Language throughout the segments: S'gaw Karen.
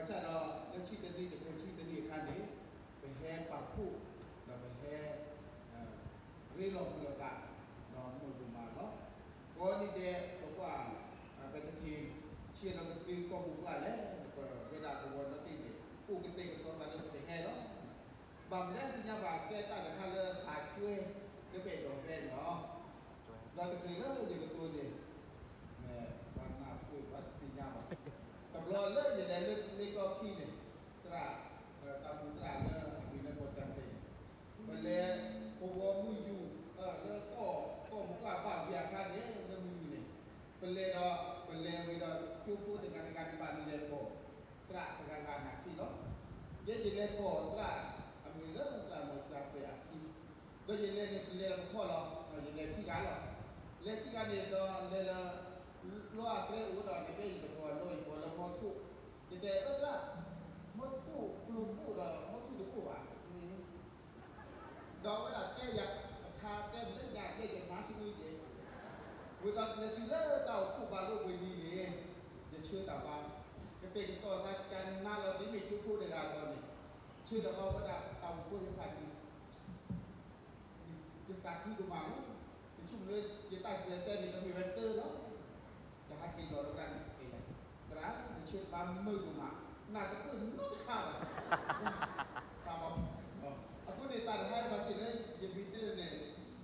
ဘၣ်ဆၣ်ဒီးလၢဆံတနံၣ်တဖဲဆံတနံၣ်အခါန့ၣ် ပဟဲပာ်ဖှိၣ် ဒီးပဟဲ ရ့လိာ်မုာ်လိာ်သး ဒီးမုာ်ဒိၣ်မးလီၤ. ကိးနံၤဒဲး ပကွၢ် ပတထံၣ် ဆံးဒီးကတုၤကီၢ်ပူၤကွၢ်လဲၣ် ပဝဲဒၣ်ပဝီနီၣ်တံၢ်န့ၣ် အိၣ်ကတဲာ်ကတီၤသးလၢပကဟဲလီၤ. ဘၣ်မနုၤသ့ၣ်ညါဘၣ် ကဲတၢ်တခါလၢသးကွဲ လၢပအဲၣ်ဒိးဟဲန့ၣ်လီၤ. ဒီးတချုးလၢယကတိၤန့ၣ် မ့ၢ်ပှၤနၢ်ပၢၢ်ပှၤတသ့ၣ်ညါဘၣ်. တဘျီလၢယလဲၤလၢလ့ကီၢ်ခံန့ၣ် သရၣ် တၢ်မူသရၣ်လၢအမံၤလၢပိာ်တၢ်စဲးန့ၣ် ပလဲၤ ပဝီမုၢ်ယူၢ် လၢကီၢ် ကီၢ်မူကွၢ်ဘၣ်ဝံၤအခါန့ၣ် လၢမုၢ်ယူၢ်န့ၣ် ပလဲၤဒီး ပလဲၤဝံၤဒီး ကၠိဖိတဂၤတဂၤတဘၣ်န့ၣ်လဲၤပိာ် သရၣ်တဂၤဂၤန့ၣ်အခံလီၤ. ယဲယလဲၤပိာ်သရၣ် အမံၤလၢသရၣ်မိၢ်တၢ်စဲးအခံ ဒီးယလဲၤန့ၣ် ပလဲၤလီၤတခီလီၤ. ယလဲၤခံဂၤလီၤ. လဲၤခံဂၤန့ၣ်ဒီးလဲၤလၢ လီၢ်အကျဲအိၣ်ဒီး နကဲယတပီၤလီၢ်ယပီၤလၢမိၢ်ထူၣ် ယတဲအၢသရၣ် မိၢ်ထူၣ်ကျိၤဘိၣ်ဒီးမိၢ်ထူၣ်တဘိၣ်ဘၣ်. ဒီးအဝဲဒၣ်တဲယၤ ပထါတဲမ့ၢ်လၢညါတဲယမါထူၣ်န့ၣ်ကဲ ဝံၤဒီးလဲၤတုၤလၢတၢ်အိၣ်ဖှိၣ်ဘၣ်လိၣ်ဝံၤလံန့ၣ် ယဆၢတၢ်ဘါ ကတဲာ်ကတီၤသးကနါလီၤ ဒ်မ့ၢ်ကၠိဖိတဂၤအသိးန့ၣ် ဆၢတၢ်ဘါဝဲဒၣ်တၢ်အိၣ်ဖှိၣ်သ့ၣ်တဖၣ်န့ၣ် ယသးခုဒိၣ်မးလီၤ. ယဆိကမိၣ်လၢယတၢ်စံၣ်တဲၤတဲန့ၣ် ကမ့ၢ်ဝဲတၢ်လီၤ. ယဟးက့ၤဒီးလၢတၢ်န့ၣ် သရၣ် ယဆၢတၢ်ဘါမုာ်ဒိၣ်မး နၢ်တပၢၢ်နီတခါဘၣ်. အဃိန့ၣ် တၢ်တဟါဘၣ်သ့ၣ်လၢယမ့ၢ်တဲန့ၣ်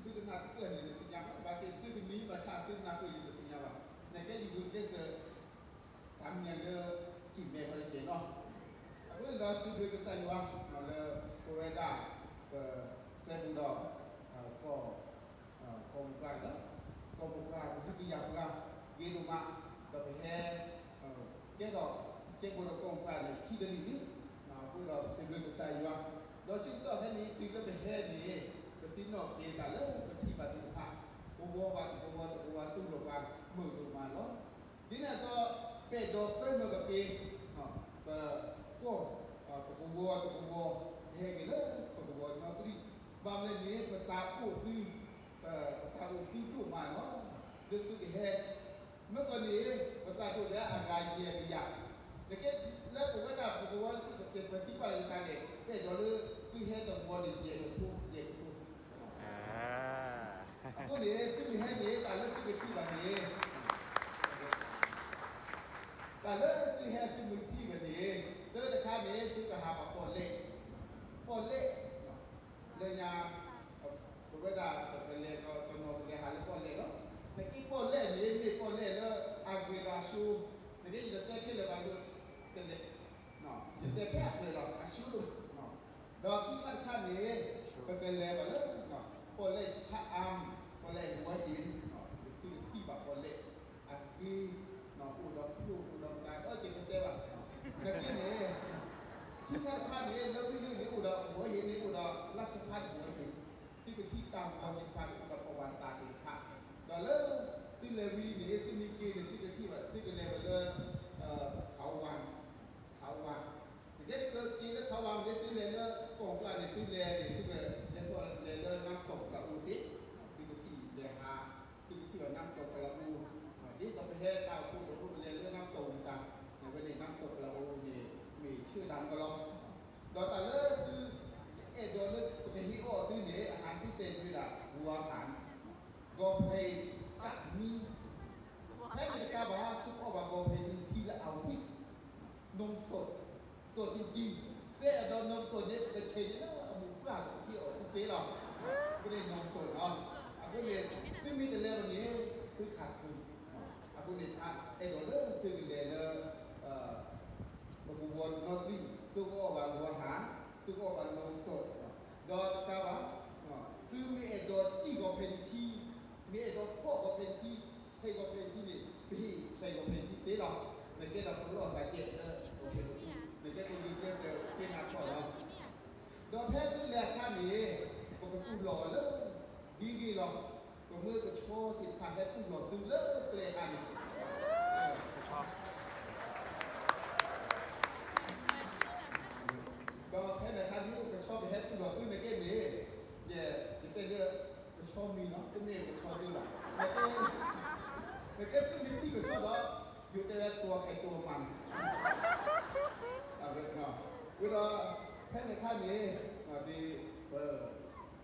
သုတနၢ်တပၢၢ်န့ၣ် နသ့ၣ်ညါဘၣ် ဘၣ်သ့ၣ်သုတမံဘၣ်ဆၣ် သုတနၢ်ပၢၢ်ယတသ့ၣ်ညါဘၣ်. နကဲယဂုာ်ကျဲးစၢး သးမံၤလၢ ကံၢ်မဲာ်ခီတက့ၢ်နီၤ. အဃိန့ၣ်ဒီးစံးဘျုးကစၢ်ယွၤ လၢပဝဲဒၣ် ပစဲဘူးဒီး ကီၢ် ကီၢ်မူၤကွၢ်န့ၣ်လီၤ. ကီၢ်မူၤကွၢ် ပဟံးကယၤပှၤ ဂ့ၤဒိၣ်မး ဒီးပဟဲ ကဲထီၣ် ကဲဘိဒီးကီၢ်မူၤကွၢ်န့ၣ် ခံတနံၣ်လံ. အဃိဒီးပစံးဘျုးကစၢ်ယွၤ ဒီးဆၢကတီၢ်ဖဲန့ၣ် တုၤလၢပဟဲန့ၣ် ပသ့ၣ်နီၣ်က့ၤတၢ်လၢပထံၣ်ဘၣ်သ့ၣ်တဖၣ် ပဝီဘၣ်တကဝီၤ တကဝီၤသူၣ်လီၤပှၤ မုာ်ဒိၣ်မးလီၤ. ဒ်န့ၣ်အသိး ပအဲၣ်ဒိးပၢနုာ်က့ၤ ပကီၢ် ပကဝီၤတကဝီၤ ကဟဲက့ၤလၢပကဝီၤနီၣ်တရံၣ် ဘၣ်မနုၤန့ၣ် ပသးအိၣ်သု ပသးအိၣ်သုဒိၣ်မးလီၤ. လၢသုကဟဲ မ့ၢ်ကီၢ်န့ၣ် ပသရၣ်ဒိၣ်ဒီးအဂၤယဲၢ်ကယၤ နကဲလၢပဝဲဒၣ်ပကဝီၤ ပသံကွၢ်လၢယသးန့ၣ် ပအဲၣ်ဒိးလၢသုဟဲတဝီၤန့ၣ် ယဲၢ်ကထိ ယဲၢ်ကထိ အဃိန့ၣ် သုမ့ၢ်ဟဲန့ၣ် တၢ်လၢသုကထံၣ်ဘၣ်န့ၣ် တၢ်လၢသုဟဲသုမ့ၢ်ထံၣ်ဘၣ်န့ၣ် တၢ်တခါန့ၣ် သုကဟးဘၣ်ပီၣ်လဲၣ် ပီၣ်လဲၣ် လၢညါ ပဝဲဒၣ်ပကလဲၤဒီးတနီၤပလဲၤဟးလၢပီၣ်လဲၣ်လီၤ. နက့ပီၣ်လဲၣ်န့ၣ် မ့ၢ်ပီၣ်လဲၣ်လၢအဂ့ၤဒီးအဆူ နက့ယတတဲခဲလၢာ်ဘၣ်ဒိၣ် တလဲၣ် ယတဲဖဲအပျဲၢ်လီၤ အဆူဒိၣ် ဒီးခံခါတခါန့ၣ် ပကလဲၤဘၣ်လၢ ပီၣ်လဲၣ်ခါအါ ပီၣ်လဲၣ်ဝီဟ့ၣ် သုကထံၣ်ဘၣ်ပီၣ်လဲၣ် အဂ့ၤ အိၣ်ဒီးဖျိၣ်အိၣ်ဒီးမတၤ အၢက့ၤကတဲဘၣ် နက့န့ၣ် ခံခါတခါန့ၣ် လၢဝံၤလံန့ၣ်အိၣ်ဒီးဝီဟ့ၣ်န့ၣ်အိၣ်ဒီး လၢဆဖးတဝီဟ့ၣ် သုကထံၣ်တၢ်ဝီဟ့ၣ်တဖၣ်န့ၣ်အိၣ်ဒီးပှၤဘၣ်သးသ့ၣ်တဖၣ် ဒီးလၢ သုလဲၤဝံၤန့ၣ် သုမ့ၢ်က့ၤန့ၣ် သုကထံၣ်ဘၣ် သုကလဲၤဘၣ်လၢ ခးဝါ ခးဝါ နကဲက့ၤလၢခးဝါမ့ၢ်သုလဲၤလၢကီၢ်ကျါန့ၣ် သုလဲၤန့ၣ် သုကလဲၤထီၣ်လဲၤလၢနါတီၢ်ကလးအိၣ်သ့ သုကထံၣ်လဲၤဟး သုကထံၣ်ဘၣ်နါတီၢ်ကလးအိၣ် ဒ်သိးပဟဲတၢ်အိၣ်ဖှိၣ်ဒီးပလဲၤလၢနါတီၢ်မတၤ ဝဲန့ၣ်နါတီၢ်ကလးအိၣ်န့ၣ် မ့ၢ်ဆၢဒၣ်မးလီၤ. ဒီးတၢ်လၢသု အဲၣ်ဒိးလၢပကဟ့ၣ်အီၣ်သုန့ၣ် အဟးဖံးစဲးဒုးဒၣ် ဝါဟး ဂီၤဖဲအံၤ တၢ်မံ ဖဲန့ၣ်တကးဘၣ် သုကအီၣ်ဘၣ်ဂီၤဖဲန့ၣ်ထံလၢအဝံၣ် နမ်စိး စိးတံၢ်တံၢ် သုအဲၣ်ဒိးနမ်စိးန့ၣ် ပကဆဲးန့ၣ်လၢအမူးပှၢ်လီၤ ပဟ့ၣ်အီၣ်သုသ့လီၤ. အဃိန့ၣ်နမ်စိးလီၤ. အဃိန့ၣ် သုမ့ၢ်တလဲၤဘၣ်န့ၣ် သုခးခုၣ် အဃိန့ၣ် အဲၣ်ဒိးလၢသုကလဲၤလၢ ပကဝီၤတနီသရံၣ် သုကအီၣ်ဘၣ်ဂီၤဟး သုကအီၣ်ဘၣ်နမ်စိး ဒီးတကးဘၣ် သုမ့ၢ်အဲၣ်ဒိးစံၣ်ဂီၤဖဲန့ၣ်ထံ မ့ၢ်အဲၣ်ဒိးဖီၣ်ဂီၤဖဲန့ၣ်ထံ ဆဲးဂီၤဖဲန့ၣ်ထံန့ၣ် ပဟ့ၣ်ဆဲးဂီၤဖဲန့ၣ်ထံသ့လီၤ. နကဲဒီးပလီၢ်သးကဲးလၢ နကဲပဂုာ်ကျဲးစၢးသ့နၤထီၣ်လီၤ. ဒီးဖဲသုလဲၤအခါန့ၣ် ပကတူၢ်လိာ်အီၤလၢ ဂ့ၤဂ့ၤလီၤ. ပမ့ၢ်ကဆီသ့ၣ်တဖၣ်ဟဲတူၢ်လိာ်သုလၢကျဲအခါန့ၣ် ဒီးဖဲန့ၣ်အခါဒ်ကဆီပဟဲတူၢ်လိာ်သုန့ၣ်ကဲန့ၣ် ယ ယတဲလၢ ကဆီမံၤနီၤ တမ့ၢ်ကဆီဒၢဘၣ်. နကဲသုမ့ၢ်ထံၣ်ကဆီဒီး ယတဲဝဲတိၤခဲတိၤမးန့ၣ် ဝဲဒီး ဖဲန့ၣ်အခါန့ၣ် ဒ်ပ ပ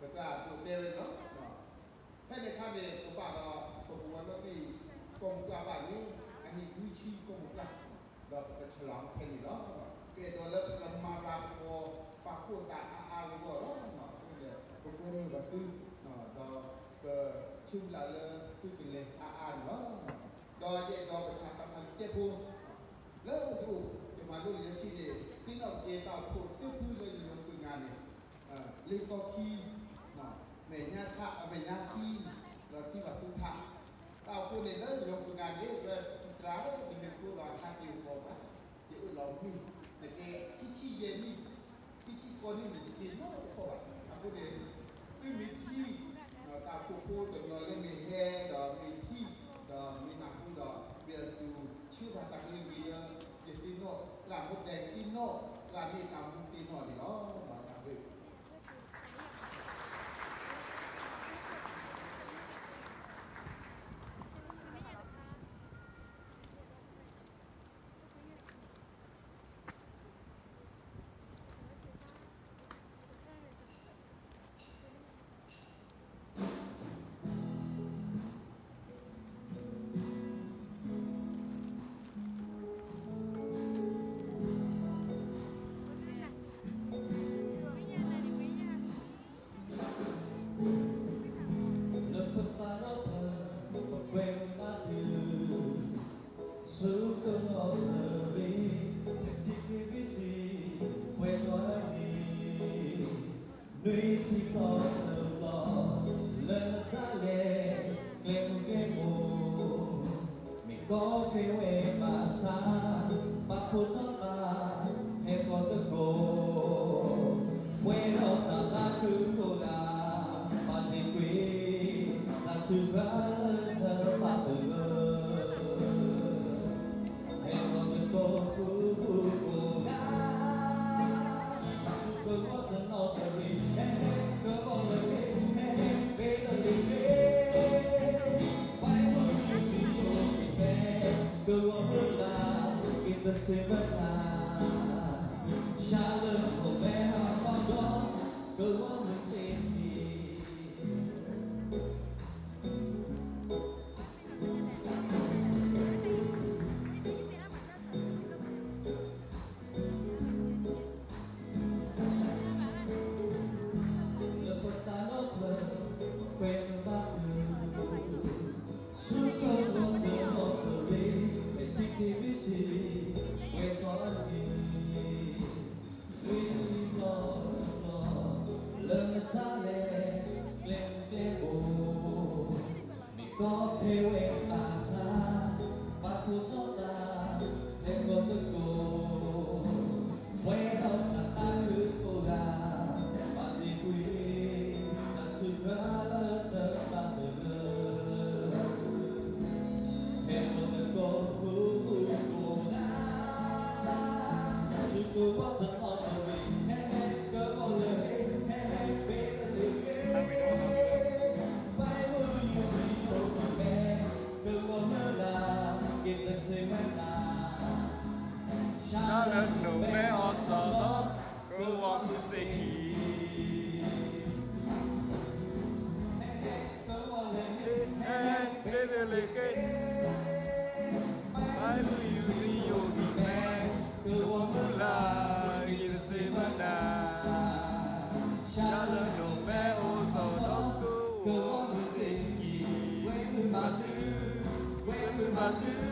တၢ်ဒိးတဲဝဲန့ၣ်လီၤ. ဖဲန့ၣ်အခါန့ၣ် ပဘၣ်ဒီး ပကဝီၤနီၣ်ဂံၢ် ကီၢ်မုၢ်ပှၢ်ဘၣ်န့ၣ် အနံၣ်နွံဆံကီၢ်မုၢ်ပှၢ် ဒီးပကဆဲးလီၤဖဲန့ၣ်လီၤ. ပအဲၣ်ဒိးလၢပကမၤဘၣ်ပှၤ ပာ်ဖှိၣ်သးအါအါဂီၢ်ဂီၢ်လီၤ. အဃိန့ၣ် ပကွဲမုာ်ဘၣ်သု ဒီးပဆၢမုၢ်လၢ်လၢသုကလဲၤအါအါန့ၣ်လီၤ. ဒီးယအဲၣ်ဒိးပဆါသးဖးလံာ်ကဲဖိ လၢယအိၣ် ယမၤလိလံာ်စီဆှံန့ၣ် သ့ၣ်နီၣ်က့ၤတၢ်အိၣ်ဖှိၣ်သ့ၣ်ဖုလၢယလီၤစူၤနၤန့ၣ် လ့ကီခံ မဲာ်ညါထး အမဲာ်ညါခံ ဒီးထံဘၣ်သူထး တၢ်အိၣ်ဖှိၣ်န့ၣ်လၢယလီၤစူၤနၤန့ၣ် ဝဲတြၤဧၢ တမ့ၢ်ဖိဒီးဟးက့ၤအိၣ်ကီးဘၣ် ယအၢၣ်လီၤမ့ၢ် နကဲခံဆံယဲၢ်နံၣ် ခံဆံဃိးနံၣ်န့ၣ် ယက့ၤနီတခီဘၣ်. အဃိန့ၣ် သုမ့ၢ်ထံၣ် တၢ်အိၣ်ဖှိၣ်ဖိတနီၤလၢမ့ၢ်ဟဲဒီးမ့ၢ်ထံၣ် ဒီးမ့ၢ်နၢ်ဟူဒီး မ့ၢ်အသူၣ်ဆၢဘၣ်သးကလုၢ်က့ၤလၢ ယသ့ၣ်နီၣ် သရၣ်မူဒဲးသ့ၣ်နီၣ် သရၣ်မ့ၢ်တၢ်မူသ့ၣ်နီၣ်န့ၣ်လီၤ. ဒီးတၢ်ဘျုး လၢပသးဒီဖျၢၣ် ပကွဲမုာ်ဘၣ်သု ဆူကနီၣ်တရံး ပထံၣ်က့ၤဘံစံ ပှဲၤထီၣ်အနံၣ် နွံဆံဘျီတဘျီ လၢနတၢ်လဲၤ ကျဲမုၢ်ကျဲဘိ မ့ၢ်ကီဖဲဝဲဘၣ်ဆၣ် ပာ်ဖှိၣ်ထီၣ်သး ဟဲကီၢ်သကိး ပှဲၤဒီးတၢ်သးခုကိးဂၤ ဘၣ်တ့ၢ်ကွံာ် တၢ်ထုကဖၣ်လၢနဘၣ်သဂၢၢ် ဟဲကီၢ်သကိးဃူဃူကိးဂၤ ဆူကဝီၤတနီသရံး ဟဲဟဲ ကဝီၤလၢဟ့ ဟဲဟဲ ဘ့လၢလ့ဟ့ ပှၤမုၢ်ယူၢ်စံယိၣ်က့ၤဖဲ ကဝီၤမုၢ်လၢ် က့ၤတစ့ဝဲဒၣ် ဆၣ်လၢခိၣ်မဲအစီဒီ ကဝီၤမုၢ်စ့ခံ လၢပသးဒီဖျၢၣ် ပကွဲမုာ်ဘၣ်သု ဆူကဝီၤတနီသရံး ပထံၣ်က့ၤဘံစံ ပှဲၤထီၣ်အနံၣ် နွံဆံဘျီတဘျီ လၢနတၢ်လဲၤ ကျဲမုၢ်ကျဲဘိ မ့ၢ်ကီဖဲဝဲဘၣ်ဆၣ် ပာ်ဖှိၣ်ထီၣ်သး ဟဲကီၢ်သကိး ပှဲၤထီၣ်တၢ်သးခုကိးဂၤ ဘၣ်တ့ၢ်ကွံာ် တၢ်ထုကဖၣ်လၢနဘၣ်သဂၢၢ် ဟဲကီၢ်သကိးဃူဃူကိးဂၤ ဆူကဝီၤတနီသရံး ဟဲဟဲ ကဝီၤလၢဟ့ ဟဲဟဲ ဘ့လၢလ့ဟ့ ပှၤမုၢ်ယူၢ်စံယိၣ်က့ၤဖဲ ကဝီၤမုၢ်လၢ် က့ၤတစ့ဝဲဒၣ် ဆၣ်လၢခိၣ်မဲအစီဒီ ကဝီၤမုၢ်စ့ခံ ဟဲဟဲ ဘ့လၢလ့ဟ့ ပှၤမုၢ်ယူၢ်စံယိၣ်က့ၤဖဲ ကဝီၤမုၢ်လၢ် က့ၤတစ့ဝဲဒၣ် ဆၣ်လၢခိၣ်မဲအစီဒီ ကဝီၤမုၢ်စ့ခံ ပှဲၤမုာ်ဘၣ်သု ပှဲၤမုာ်ဘၣ်သု